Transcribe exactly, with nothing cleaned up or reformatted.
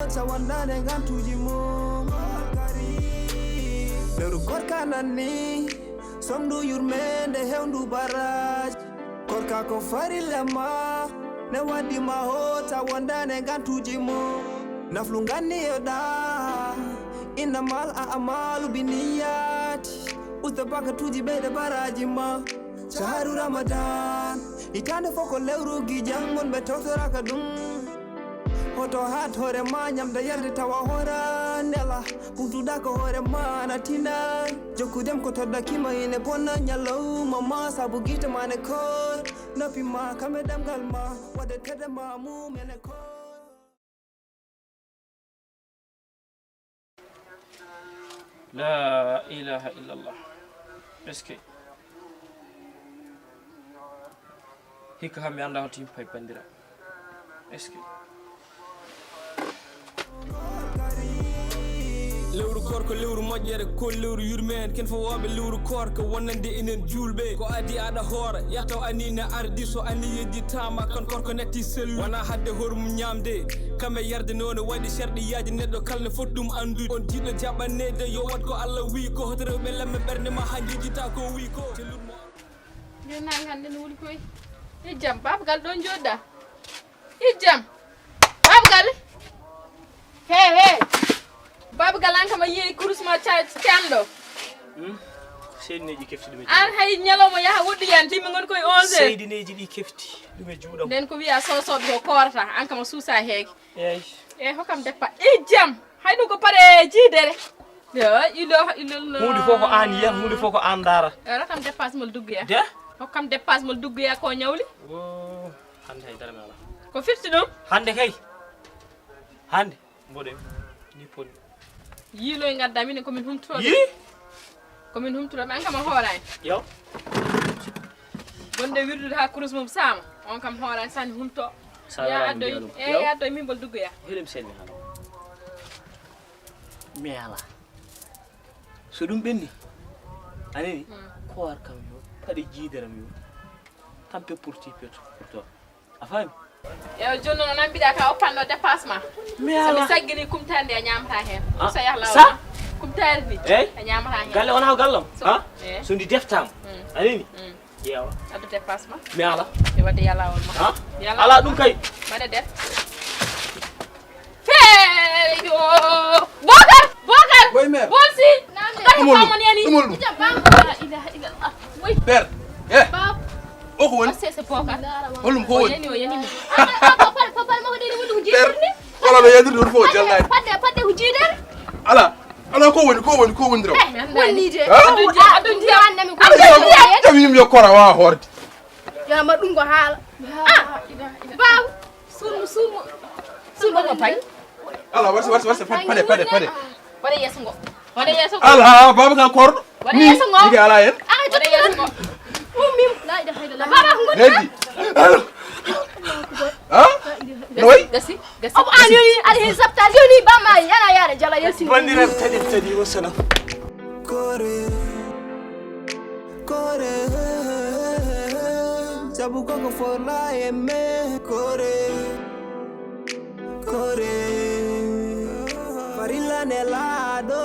Sa wondaande ngantuuji mum. Lewru korka nanni, somndu yurmeende hewndu baraaji. Korka ko farilla ma, ne waddi ma hoota wondaande ngantuuji mum. Naflu nganni e ɗa, innamal a'malu binniyati. Usta bakatuuji ɓeyde baraaji ma. Shahru Ramadan, hitaande fof ko lewru gijan, wonɓe tawtoraaka ɗum. Hoto haat hoore ma, ñamda yarde tawa hoora nela. Ɓurtuɗa ko hoore ma na tina. Jokku dem ko todda kima ine bonna ñalawma ma, sabu gite ma ne koor. Noppi ma kame ɗemgal ma, wadde tedde ma mum ene koor. La ilaha illallah. Est-ce que hikka kam mi annda holto yimɓe payi bandira? Est-ce que lewru koor ko lewru moƴƴere, ko lewru yurmeende. Ken fof wooɓe lewru koor ko wonande enen juulɓe. Ko adi aɗa hoora, yahtaw anine ardi, so aniyeji tama kan korko natti sellu. Wona hadde horum ñamde, kamɓe yarde noone waɗi sharɗiyaaji, neɗɗo kala ne foti ɗum anndude. On jiɗɗo jaɓanede yo waɗ ko Allah wi, ko hoto rewɓe lamme ɓernde ma ha jejjita ko wi ko. Sellutmo. Nde naange hannde no wuli koy. Hijjam, Baaba Gal ɗon jooɗɗa. Hijjam. Baaba Gal. He he. Baaba Gal, an kam a yiyey kurus ma ca- canɗo. Seydineeji kefti ɗum e An hay ñalawma yaha woɗɗoyani, timmi ngon koye onze heures. Seydineeji ɗi kefti ɗum e juuɗam. Nden ko wiya soosooɓe ko koorata, an kam a suusa heege. Eeyi. E hokkam deppa. Hijjam. Hay ɗum ko pare jiidere. La ilaha illallah. Huunde fof ko aan yiyata, huunde fof ko aan ndaara. E hokkam dépasse mol duggoya. De? Hokkam dépasse mol duggoya ko ñawli. Woo, hannde hay dara mi alaa. Ko firti ɗum? Hannde kay. Hannde. Mboɗo ni poni. Yiiloy ngadda minen komin humtooɓe. Yii? Komin humtooɓe, an kam a hoorani. Yo. Wonde wirdude ha kurus mum saama. On kam hoorani sani humto. Sa Ya wala addoy. mbiyanum. E Yo. ya addoy min bol duggoya. Hiɗum selli hano. Mi ala. So ɗum ɓenni. Anani? Koor kam yo. Paɗe jiidaram yo. Tampe porti peto. Porto. A faami? Ewa, jooni noon, nan mbiɗa ka oppanɗo dépasse ma. Mi So mi ala. Saggini kumtaari ndi a ñaamata heen. Ah, So yah sa? lawol kumtaari ndi Eyi? A ñaamata heen. Galle wona ko gallam. So- Ha? Eh. So ndi deftaama. Mm. Anani? Mm. Yeewa. Addu dépasse ma. Mi ala. E wadde yah lawol ma. Ha? Yalla. Ala ɗum kay. Mbaɗa det. Feeyo. Bokar! Bokar! Boy mère. Bolsi! Ɗumol ɗum. Nani? Ɗumol ɗum. La ilaha illallah. Woy. Père. Eh. Bab. O ko woni? Sese Bokar. Holɗum ko O woni? yani, o yani. Père. Wala no yaltirde ɗum fof jallani. Fadde, fadde ko jiidere. Ala. Ala ko woni, ko woni, ko woni raw. Wonnide. Ha? Adun ndiyam, adun ndiyam. Ala yam. Tami yimɓe kora wawa hoorde. Yama ɗum ko haala. Ah. Bab. Sunmu, sunmu. Sunmu ko pay. Ala warsi warsi warsi paɗe paɗe paɗe. Waɗa yeeso ngo. Waɗa yeeso ngo. Ala baba ka korɗo. Waɗa yeeso ngo. Yiga ala hen. Waɗa yeeso ngo. Heddi. Ha? Noy? Gasi, gasi. Omo an yoni aɗa hen sabta yoni bamma yana yaɗa jala yesi. Bandiraɓe taƴi taƴi wassalam. Kore, kore, sabu koko forla e me. Kore, kore, farilla ne laaɗo.